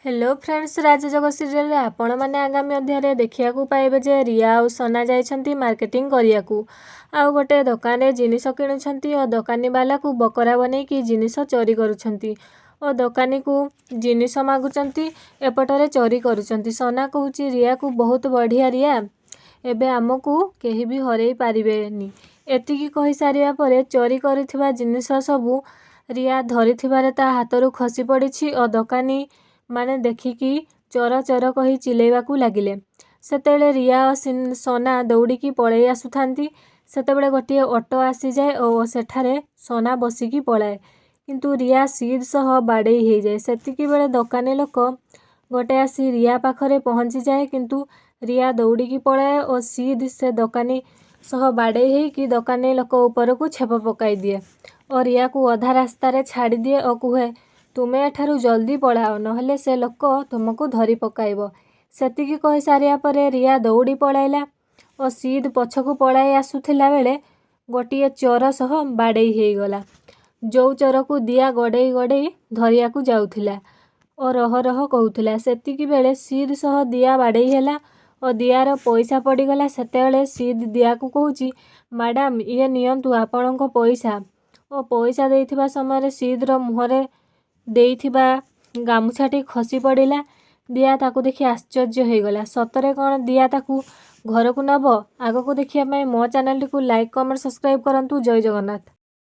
Hello friends, ରାଜଯୋଗ ସିରିଏଲରେ ଆପଣମାନେ ଆଗାମୀ ଅଧ୍ୟାୟରେ ଦେଖିବାକୁ ପାଇବେ ଯେ ରିୟା ଆଉ ସନା ଯାଇଛନ୍ତି ମାର୍କେଟିଂ କରିବାକୁ ଆଉ ଗୋଟେ ଦୋକାନରେ ଜିନିଷ କିଣୁଛନ୍ତି ଓ ଦୋକାନୀବାଲାକୁ ବକରା ବନେଇକି ଜିନିଷ ଚୋରି କରୁଛନ୍ତି ଓ ଦୋକାନୀକୁ ଜିନିଷ ମାଗୁଛନ୍ତି, ଏପଟରେ ଚୋରି କରୁଛନ୍ତି। ସନା କହୁଛି ରିୟାକୁ, "ବହୁତ ବଢ଼ିଆ ରିୟା, ଏବେ ଆମକୁ କେହି ବି ହରେଇ ପାରିବେନି।" ଏତିକି କହିସାରିବା ପରେ ଚୋରି କରିଥିବା ଜିନିଷ ସବୁ ରିୟା ଧରିଥିବାରେ ତା ହାତରୁ ଖସି ପଡ଼ିଛି ଓ ଦୋକାନୀ ମାନେ ଦେଖିକି "ଚୋର, ଚୋର" କହି ଚିଲେଇବାକୁ ଲାଗିଲେ। ସେତେବେଳେ ରିୟା ଓ ସନା ଦୌଡ଼ିକି ପଳେଇ ଆସୁଥାନ୍ତି। ସେତେବେଳେ ଗୋଟିଏ ଅଟୋ ଆସିଯାଏ ଓ ସେଠାରେ ସନା ବସିକି ପଳାଏ, କିନ୍ତୁ ରିୟା ସିଦ୍ ସହ ବାଡ଼େଇ ହେଇଯାଏ। ସେତିକି ବେଳେ ଦୋକାନୀ ଲୋକ ଗୋଟେ ଆସି ରିୟା ପାଖରେ ପହଞ୍ଚିଯାଏ, କିନ୍ତୁ ରିୟା ଦୌଡ଼ିକି ପଳାଏ ଓ ସିଦ୍ ସେ ଦୋକାନୀ ସହ ବାଡ଼େଇ ହେଇକି ଦୋକାନୀ ଲୋକ ଉପରକୁ ଛେପ ପକାଇ ଦିଏ ଓ ରିୟାକୁ ଅଧା ରାସ୍ତାରେ ଛାଡ଼ିଦିଏ ଓ କୁହେ, "ତୁମେ ଏଠାରୁ ଜଲ୍ଦି ପଳାଅ, ନହେଲେ ସେ ଲୋକ ତୁମକୁ ଧରି ପକାଇବ।" ସେତିକି କହିସାରିବା ପରେ ରିୟା ଦୌଡ଼ି ପଳାଇଲା ଓ ସିଦ୍ ପଛକୁ ପଳାଇ ଆସୁଥିଲା ବେଳେ ଗୋଟିଏ ଚୋର ସହ ବାଡ଼େଇ ହେଇଗଲା, ଯୋଉ ଚୋରକୁ ଦିଆ ଗୋଡ଼େଇ ଗୋଡ଼େଇ ଧରିବାକୁ ଯାଉଥିଲା ଓ ରହ ରହ କହୁଥିଲା। ସେତିକି ବେଳେ ସିଦ୍ ସହ ଦିଆ ବାଡ଼େଇ ହେଲା ଓ ଦିଆର ପଇସା ପଡ଼ିଗଲା। ସେତେବେଳେ ସିଦ୍ ଦିଆକୁ କହୁଛି, "ମ୍ୟାଡ଼ାମ୍, ଇଏ ନିଅନ୍ତୁ ଆପଣଙ୍କ ପଇସା।" ଓ ପଇସା ଦେଇଥିବା ସମୟରେ ସିଦ୍ର ମୁହଁରେ ଦେଇଥିବା ଗାମୁଛାଟି ଖସି ପଡ଼ିଲା। ଦିଆ ତାକୁ ଦେଖି ଆଶ୍ଚର୍ଯ୍ୟ ହେଇଗଲା। ସତରେ କ'ଣ ଦିଆ ତାକୁ ଘରକୁ ନେବ? ଆଗକୁ ଦେଖିବା ପାଇଁ ମୋ ଚ୍ୟାନେଲଟିକୁ ଲାଇକ୍, କମେଣ୍ଟ, ସବସ୍କ୍ରାଇବ୍ କରନ୍ତୁ। ଜୟ ଜଗନ୍ନାଥ।